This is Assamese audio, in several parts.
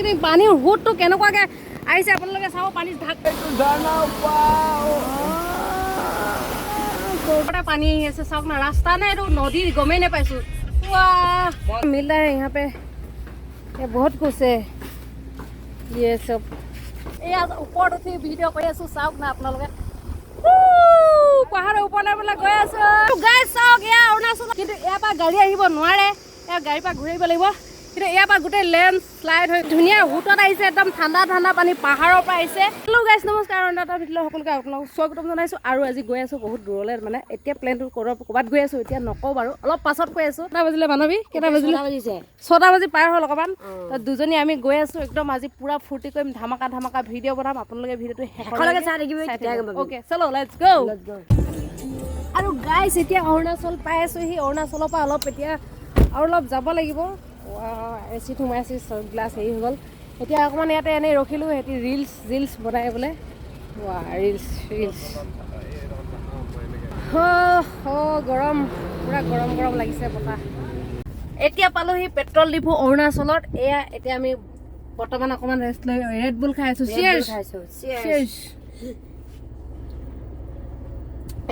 কিন্তু পানীৰ সোঁতটো কেনেকুৱাকৈ আহিছে আপোনালোকে চাব। পানী ঢাক ক'ৰপৰা পানী আহি আছে চাওক না। ৰাস্তা নে এইটো নদী গমেই নাপাইছোঁ। वाह, मिल रहा है यहाँ पे, ये बहुत कुछ है ये सब। এয়া ওপৰত উঠি ভিডিঅ' কৰি আছো, চাওক না আপোনালোকে। পাহাৰৰ ওপৰলৈ বোলে গৈ আছো। গাইজ, চাওক, এয়া অৰুণাচল। কিন্তু ইয়াৰ পৰা গাড়ী আহিব নোৱাৰে, ইয়াৰ গাড়ীৰ পৰা ঘূৰিব লাগিব। কিন্তু ইয়াৰ পৰা গোটেই লেণ্ড শ্লাইড হৈ ধুনীয়া সোঁতত আহিছে, একদম ঠাণ্ডা ঠাণ্ডা পানী পাহাৰৰ পৰা আহিছে। হেল্ল' গাইজ, নমস্কাৰ। অন্য এটা ভিডিঅ' সকলোকে আপোনালোকক স্বাগতম জনাইছোঁ। আৰু আজি গৈ আছোঁ বহুত দূৰলৈ, মানে এতিয়া প্লেনটো ক'ৰবাত গৈ আছোঁ, এতিয়া নকওঁ বাৰু, অলপ পাছত কৈ আছোঁ। কেইটা বাজিলে মানৱী? কেইটা বাজিলে? বাজিছে। 6টা বাজি পাৰ হ'ল অকণমান। তো দুজনী আমি গৈ আছোঁ, একদম আজি পূৰা ফূৰ্তি কৰিম, ধামাকা ধামাকা ভিডিঅ' বনাম। আপোনালোকে ভিডিঅ'টো শেষলৈকে চাই থাকিব, তেতিয়াহে গম পাবি। অ'কে, চলো, let's go. আৰু গাইছ, এতিয়া অৰুণাচল পাই আছোঁ। সি অৰুণাচলৰ পৰা অলপ এতিয়া আৰু অলপ যাব লাগিব। এচিত সোমাই আছোঁ, চব গ্লাছ হেৰি হৈ গ'ল। এতিয়া অকণমান ইয়াতে এনেই ৰখিলোঁ, সিহঁতি ৰিলচ ৰিলচ বনাই বোলে। ৱা, ৰিলচ ৰিলচ। গৰম, পূৰা গৰম গৰম লাগিছে বতাহ। এতিয়া পালোহি পেট্ৰল ডিপু অৰুণাচলত। এয়া এতিয়া আমি বৰ্তমান অকণমান ৰেষ্ট লৈ ৰেড বুল খাই আছোঁ। চিয়াৰ্ছ। খাইছো। চিয়াৰ্ছ।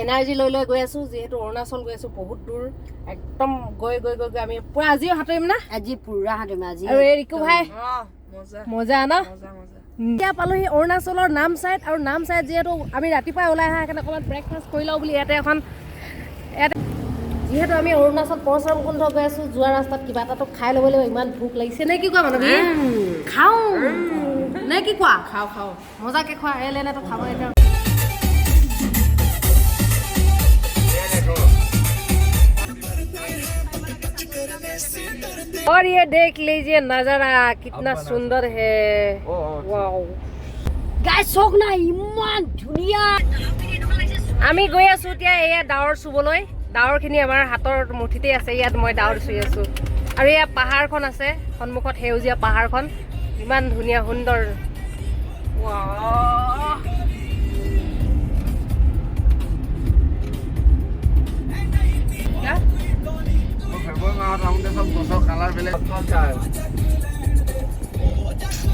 এনাৰ্জি লৈ লৈ গৈ আছোঁ, যিহেতু অৰুণাচল গৈ আছোঁ, বহুত দূৰ। একদম গৈ গৈ গৈ গৈ আমি পূৰা আজিও সাঁতুৰিম না? আজি পুৰা সাঁতুৰিম আজি। আৰু এই ৰিকু ভাই, মজা ন? এতিয়া পালোহি অৰুণাচলৰ নামচাইত। আৰু নামচাইত যিহেতু আমি ৰাতিপুৱাই ওলাই অহা, সেইকাৰণে অকণমান ব্ৰেকফাষ্ট কৰি লওঁ বুলি ইয়াতে এখন ইয়াতে। যিহেতু আমি অৰুণাচল পৰশুৰাম কুণ্ড গৈ আছোঁ, যোৱা ৰাস্তাত কিবা এটাতো খাই ল'ব লাগিব। ইমান ভোক লাগিছে নে কি কোৱা মানুহ? খাওঁ নে কি কোৱা? খাওঁ খাওঁ। মজাকে খোৱা। এই লেনেতো খাব এতিয়া। और ये देख लीजिए नजारा, कितना सुंदर है। वाओ। গাইজ, চাওক না, ইমান ধুনীয়া। আমি গৈ আছো এতিয়া এয়া ডাৱৰ চুবলৈ। ডাৱৰখিনি আমাৰ হাতৰ মুঠিতে আছে। ইয়াত মই ডাৱৰ চুই আছো। আৰু এয়া পাহাৰখন আছে সন্মুখত, সেউজীয়া পাহাৰখন ইমান ধুনীয়া সুন্দৰ। ৱাহ। ফেব্ৰুৱাৰী মাহত আহোঁতে চব গছৰ কালাৰ বেলেগ।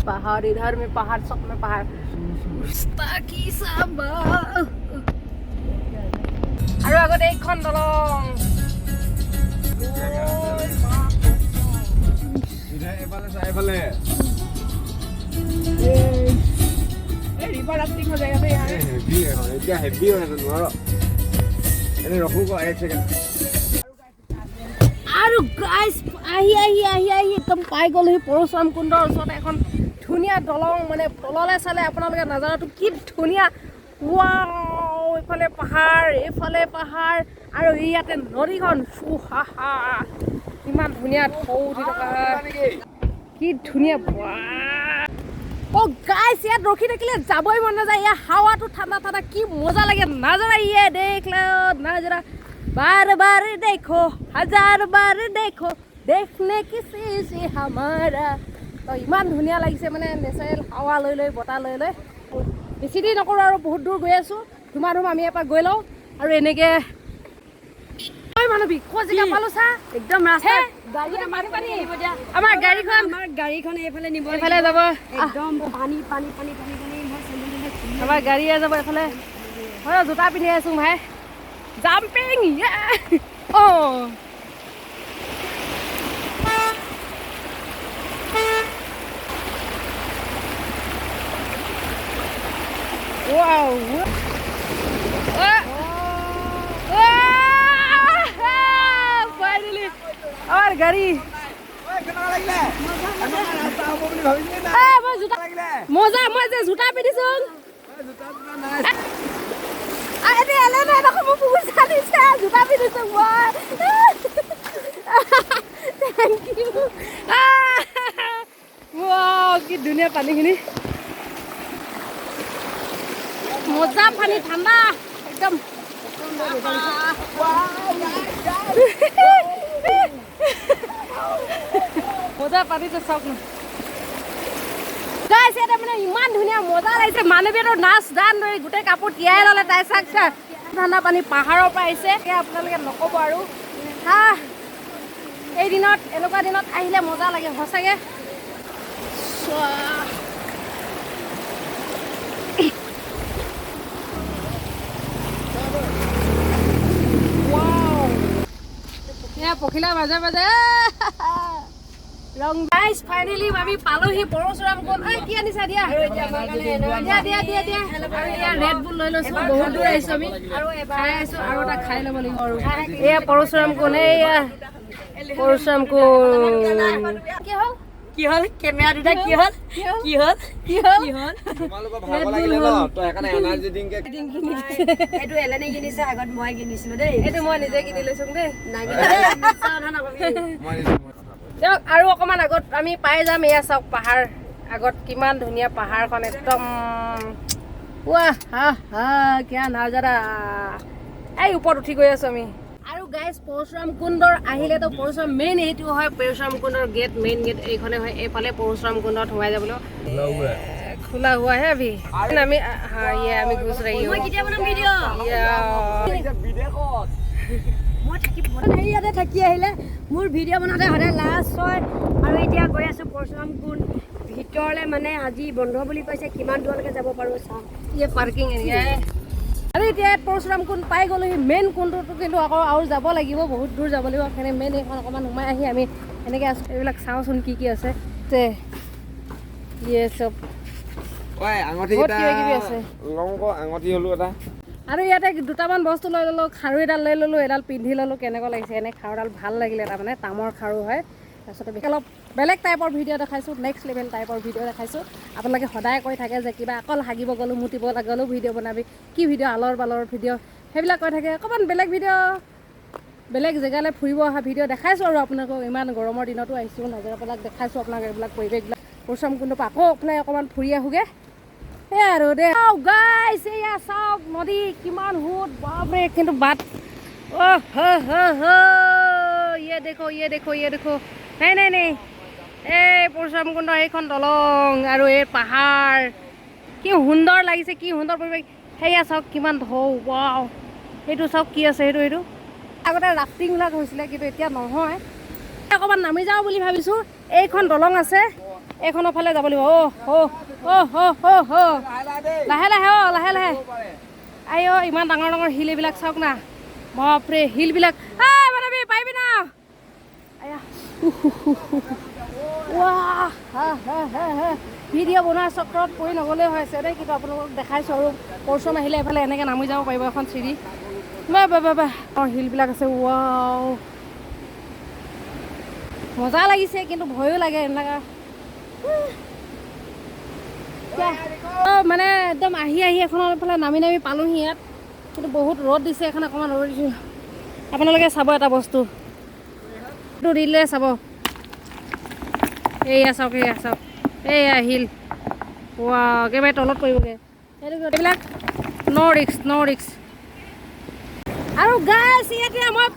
पहाड़, इधर में पहाड़, सब में पहाड़। কি চাবা। আৰু আগতে এইখন দলং। এইফালে চাই, এইফালে। रिवर राफ्टिंग हो जाएगा तो यहाँ। হেভি এখন, এতিয়া হেভি হৈ আছে, নোৱাৰ। এনে ৰখো ক এক ছেকেণ্ড। আৰু গাইজ, আহি আহি আহি আহি একদম পাই গ'লহি পৰশুৰাম কুণ্ডৰ ওচৰতে এখন ধুনীয়া দলং। মানে তললৈ চালে আপোনালোকে নাজাৰাটো কি ধুনীয়া। ৱাও, এইফালে পাহাৰ, এইফালে পাহাৰ আৰু ইয়াতে নদীখন। চুহাহা, ইমান ধুনীয়া ঢৌ উঠি থকা, কি ধুনীয়া। অ' গাইজ, ইয়াত ৰখি থাকিলে যাবই মন নাযায়। ইয়াৰ হাৱাটো ঠাণ্ডা ঠাণ্ডা, কি মজা লাগে। নাজাৰা ইয়ে देख लो, नजारा बार बार देखो, हजार बार देखो, देखने किसी से हमारा। তো ইমান ধুনীয়া লাগিছে, মানে নেচাৰেল হাৱা লৈ লৈ, বতাহ লৈ লৈ। বেছি দেৰি নকৰোঁ আৰু, বহুত দূৰ গৈ আছোঁ। ধুমা ধুম আমি ইয়াৰ পৰা গৈ লওঁ। আৰু এনেকৈ ঐ মানৱী, ক'ত জেগা পালোঁ চা। একদম ৰাস্তা হে, গাড়ী পানী পানী। নিব দিয়া। আমাৰ গাড়ীখন আমাৰ গাড়ীখন এইফালে নিব। এইফালে যাব। একদম পানী পানী পানী পানী পানী। মই চেণ্ডেল তেণ্ডেল খুলি আমাৰ গাড়ীয়ে যাব এইফালে। হয়, জোতা পিন্ধি আছোঁ ভাই। জাম্পিং। অঁ, Wow. Finally আমাৰ গাড়ী। কেনেকুৱা লাগিলে? ৰাস্তা হ'ব বুলি ভাবিছিলি না? এ, মই জোতা লাগিলে। মজা, মই যে জোতা পিন্ধিছো। জোতা চোতা নাই। এতিয়া এনে দেখোন মোক পইচা দিছে, জোতা পিন্ধিছো মই। Thank U. কি ধুনীয়া পানীখিনি, মজা পানী, ঠাণ্ডা একদম। মজা পানীটো চাওক না গাইছ। ইয়াতে মানে ইমান ধুনীয়া মজা লাগিছে। মানুহবোৰৰ নাচ গান ধৰি গোটেই কাপোৰ তিয়াই ল'লে তাই। চাক চা, ঠাণ্ডা পানী পাহাৰৰ পৰা আহিছে। সেয়া আপোনালোকে নক'ব আৰু। হা, এই দিনত, এনেকুৱা দিনত আহিলে মজা লাগে সঁচাকৈ। চোৱা। Wow! এয়া পখিলা মাজে মাজে ৰং। গাইজ, ফাইনেলি আমি পালোহি পৰশুৰাম কুণ্ড। ঐ, কি আনিছা? দিয়া দিয়া দিয়া দিয়া দিয়া। আৰু এয়া ৰেড বুল লৈ লৈছো। বহুত দূৰ আহিছো আমি, খাই আছো। আৰু এটা খাই ল'ব লাগিব। আৰু এয়া পৰশুৰাম কুণ্ড, এয়া পৰশুৰাম কুণ্ড। কি হ'ল? কি হ'ল? কেমেৰা দুটা কি হ'ল? কি হ'ল? কি হ'ল? কি হ'ল? তোমালোকৰ ভাগৰ লাগিলে ন, তই সেইকাৰণে এনাৰ্জি ড্ৰিংকে। এইটো এলেনে কিনিছে, আগত মই কিনিছিলো দেই। এইটো মই নিজে কিনি লৈছো দেই। নাই কিনা দেই, মিছা কথা নকবি। মই নিদিওঁ, মই কথা কম। দিয়ক, আৰু অকণমান আগত আমি পাই যাম। এয়া চাওক পাহাৰ আগত, কিমান ধুনীয়া পাহাৰখন একদম। ৱাহ, হা হা, কিয়া নাজাৰা! এই ওপৰত উঠি গৈ আছো আমি। আৰু গাইজ, পৰশুৰাম কুণ্ডৰ আহিলেতো পৰশুৰাম মেইন এইটো হয়, পৰশুৰাম কুণ্ডৰ গেট, মেইন গেট এইখনে হয়। এইফালে পৰশুৰাম কুণ্ডত সোমাই যাবলৈ खुला हुआ है अभी। আমি, हाँ, ये আমি घुस रही हूँ। মই কেতিয়া বনাম ভিডিঅ'? বিদেশত মই থাকি মানে ইয়াতে থাকি আহিলে মোৰ ভিডিঅ' বনাওঁতে সদায় লাজ হয়। আৰু এতিয়া গৈ আছোঁ পৰশুৰাম কুণ্ড ভিতৰলৈ, মানে আজি বন্ধ বুলি কৈছে। কিমান দূৰলৈকে যাব পাৰোঁ চাওঁ। ये পাৰ্কিং এৰিয়া है। আৰু এতিয়া ইয়াত পৰশুৰাম কুণ্ড পাই গ'লোহি, মেইন কুণ্ডটো। কিন্তু আকৌ আৰু যাব লাগিব, বহুত দূৰ যাব লাগিব। সেইকাৰণে মেইন এইখন অকণমান সোমাই আহি আমি এনেকৈ আছোঁ। এইবিলাক চাওঁচোন কি কি আছে তে। ইয়ে চব ঐ, আঙঠি বহুত কেইটা কিবা কিবি আছে। লওঁ ক, আঙঠি হ'লো এটা। আৰু ইয়াতে দুটামান বস্তু লৈ ল'লোঁ। খাৰু এডাল লৈ ল'লোঁ, এডাল পিন্ধি ল'লোঁ। কেনেকুৱা লাগিছে এনে খাৰুডাল? ভাল লাগিলে। তাৰমানে তামৰ খাৰু হয়। তাৰপিছতে অলপ বেলেগ টাইপৰ ভিডিঅ' দেখাইছোঁ, নেক্সট লেভেল টাইপৰ ভিডিঅ' দেখাইছোঁ। আপোনালোকে সদায় কৈ থাকে যে কিবা অকল হাগিব গ'লোঁ, মুতিব গ'লোঁ ভিডিঅ' বনাবি, কি ভিডিঅ', আলৰ বালৰ ভিডিঅ' সেইবিলাক কৈ থাকে। অকণমান বেলেগ ভিডিঅ', বেলেগ জেগালৈ ফুৰিব অহা ভিডিঅ' দেখাইছোঁ। আৰু আপোনালোকক ইমান গৰমৰ দিনতো আহিছোঁ, নাজাৰাবিলাক দেখাইছোঁ আপোনাক, এইবিলাক পৰিৱেশবিলাক। পৰশুৰাম কুণ্ডৰ পৰা আকৌ আপোনাৰ অকণমান ফুৰি আহোঁগৈ। সেয়াই আৰু দে গাইছ, এয়া চাওক নদী, কিমান সোঁত, বাপৰে! কিন্তু বাট অ' হ হ হ, ये देखो, ये देखो, ये देखो। নাই নাই নাই, এই পৰশুৰাম কুণ্ড, এইখন দলং আৰু এই পাহাৰ, কি সুন্দৰ লাগিছে, কি সুন্দৰ পৰিৱেশ! সেয়া চাওক কিমান ঢৌ, ৱাও! সেইটো চাওক কি আছে সেইটো। সেইটো আগতে ৰাফটিংবিলাক হৈছিলে, কিন্তু এতিয়া নহয়। অকণমান নামি যাওঁ বুলি ভাবিছোঁ। এইখন দলং আছে, এইখনৰ ফালে যাব লাগিব। অ' অ' অ' হ' হ' হ', লাহে লাহে, অ' লাহে লাহে। আই অ', ইমান ডাঙৰ ডাঙৰ শিল এইবিলাক, চাওক না, বাপৰে! শিলবিলাক। এই মানবী, পাৰিবি না? আয়া, ৱাহ, হা হা হা হা। ভিডিঅ' বনোৱাৰ চক্কৰত পৰি নগ'লেই হৈছে দেই। কিন্তু আপোনালোকক দেখাইছোঁ। আৰু পৰশুৰাম আহিলে এইফালে এনেকৈ নামি যাব পাৰিব, এখন চিৰি। বা বা বা বা, অঁ, শিলবিলাক আছে। ৱাও, মজা লাগিছে, কিন্তু ভয়ো লাগে এনেকুৱা। অঁ, মানে একদম আহি আহি এখনৰ ফালে নামি নামি পালোহি ইয়াত। কিন্তু বহুত ৰ'দ দিছে, এখন অকণমান ৰ'দ দিছোঁ। আপোনালোকে চাব এটা বস্তু, এইটো দিলে চাব। এইয়া চাওক, এইয়া চাওক, এইয়া শিল। ৱা, একেবাৰে তলত পৰিবগৈ। এইবিলাক ন' ৰিক্স, ন' ৰিক্স। আৰু গাইছ, ইয়াতে মই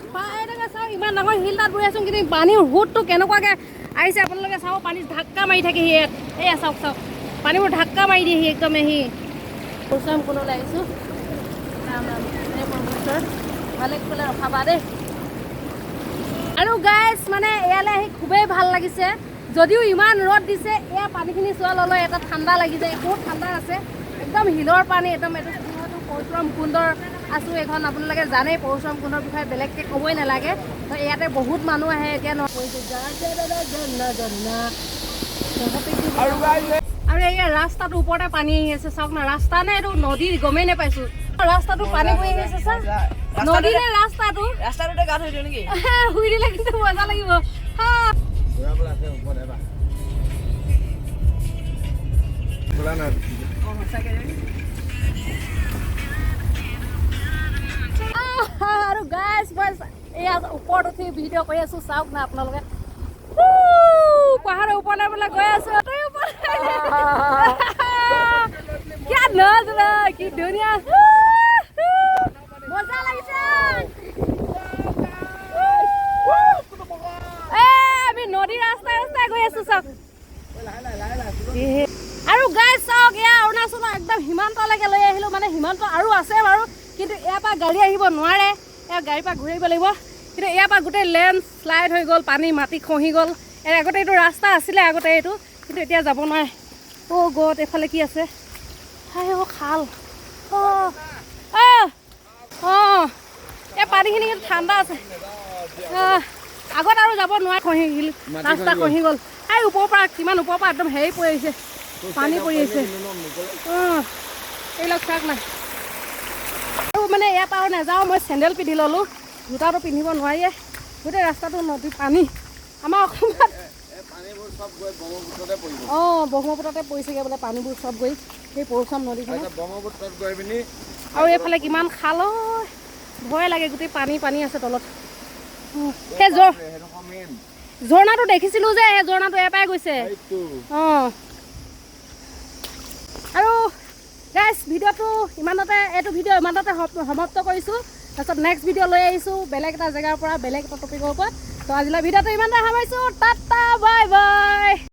এনেকৈ চাওক, ইমান ডাঙৰ শিল তাত বহি আছোঁ, কিন্তু পানীৰ সোঁতটো কেনেকুৱাকৈ আহিছে আপোনালোকে চাব। পানী ধাক্কা মাৰি থাকেহি ইয়াত। এইয়া চাওক, চাওক, পানীবোৰ ধাক্কা মাৰি দিয়েহি একদম। আহি পৰশুৰাম কুণ্ডলৈ আহিছোঁ। ৰাম ৰাম, এই প্ৰভুশ্বৰ, ভালে কুশলে ৰখাবা দেই। আৰু গাইছ, মানে ইয়ালৈ আহি খুবেই ভাল লাগিছে, যদিও ইমান ৰ'দ দিছে। এয়া পানীখিনি চোৱাৰ লগে এটা ঠাণ্ডা লাগি যায়, বহুত ঠাণ্ডা আছে একদম, শিলৰ পানী একদম। এইটো যিহেতু পৰশুৰাম কুণ্ডৰ আছোঁ এইখন, আপোনালোকে জানেই পৰশুৰাম কুণ্ডৰ বিষয়ে বেলেগকৈ ক'বই নালাগে। তো ইয়াতে বহুত মানুহ আহে এতিয়া। আৰু এয়া ৰাস্তাটোৰ ওপৰতে পানী আহি আছে, চাওক না। ৰাস্তা নে এইটো নদী গমেই নাপাইছোঁ। ৰাস্তাটো পানী বৈ আহি আছে, চা। নদী নে ৰাস্তাটো? ৰাস্তাটোতে গা ধুই দিওঁ নেকি? শুই দিলে কিন্তু মজা লাগিব, হা। ঘূৰাবলৈ আছে ওপৰত এবাৰ। খোলা নাই। অঁ, সঁচাকৈ। আৰু গাইছ, মই এয়া ওপৰত উঠি ভিডিঅ' কৰি আছো, চাওক না আপোনালোকে। পাহাৰৰ ওপৰলৈ বোলে গৈ আছো। তই ওপৰলৈ, কিয়া নজৰা, কি ধুনীয়া, মজা লাগিছে! এ আমি নদীৰ ৰাস্তাই ৰাস্তাই গৈ আছো, চাওক। আৰু গাইছ চাওক, এয়া অৰুণাচলৰ একদম সীমান্তলৈকে লৈ আহিলোঁ। মানে সীমান্ত আৰু আছে বাৰু, কিন্তু ইয়াৰ পৰা গাড়ী আহিব নোৱাৰে, ইয়াৰ গাড়ীৰ পৰা ঘূৰি আহিব লাগিব। কিন্তু ইয়াৰ পৰা গোটেই লেণ্ড শ্লাইড হৈ গ'ল, পানী মাটি খহি গ'ল। ইয়াৰ আগতে এইটো ৰাস্তা আছিলে, আগতে এইটো কিন্তু এতিয়া যাব নোৱাৰে। অ' গড, এইফালে কি আছে? হাই অ' খাল। অ' অ' অঁ, এই পানীখিনি কিন্তু ঠাণ্ডা আছে। আগত আৰু যাব নোৱাৰে, খহি গ'ল। মাটি ৰাস্তা খহি গ'ল। খহি গ'ল। এই ওপৰৰ পৰা, কিমান ওপৰৰ পৰা একদম হেৰি পৰি আহিছে, পানী পৰি আহিছে। অঁ, এইবিলাক চাওক না। আৰু মানে ইয়াৰ পৰা আৰু নাযাওঁ মই। চেণ্ডেল পিন্ধি ল'লোঁ, জোতাটো পিন্ধিব নোৱাৰিয়ে। গোটেই ৰাস্তাটো নদী পানী। আমাৰ অসমত পানীবোৰ চব গৈ ব্ৰহ্মপুত্ৰতে পৰিব। অঁ, ব্ৰহ্মপুত্ৰতে পৰিছেগৈ বোলে পানীবোৰ চব গৈ, সেই পৰশুৰাম নদীখনত। তাৰপিছত ব্ৰহ্মপুত্ৰত গৈ পিনি আৰু এইফালে কিমান খাল ঐ, ভয় লাগে। গোটেই পানী পানী আছে তলত। সেই সেইডোখৰ মেইন। ঝৰ্ণাটো দেখিছিলোঁ যে, সেই ঝৰ্ণাটো ইয়াৰ পৰাই গৈছে। সেইটো। অঁ, আৰু গাইজ, ভিডিঅ'টো ইমানতে, এইটো ভিডিঅ' ইমানতে সমাপ্ত কৰিছোঁ। তাৰপিছত নেক্সট ভিডিঅ' লৈ আহিছোঁ বেলেগ এটা জেগাৰ পৰা, বেলেগ এটা টপিকৰ ওপৰত। তো আজিলৈ ভিডিঅ'টো ইমানতে সামৰিছোঁ। Tata, bye bye.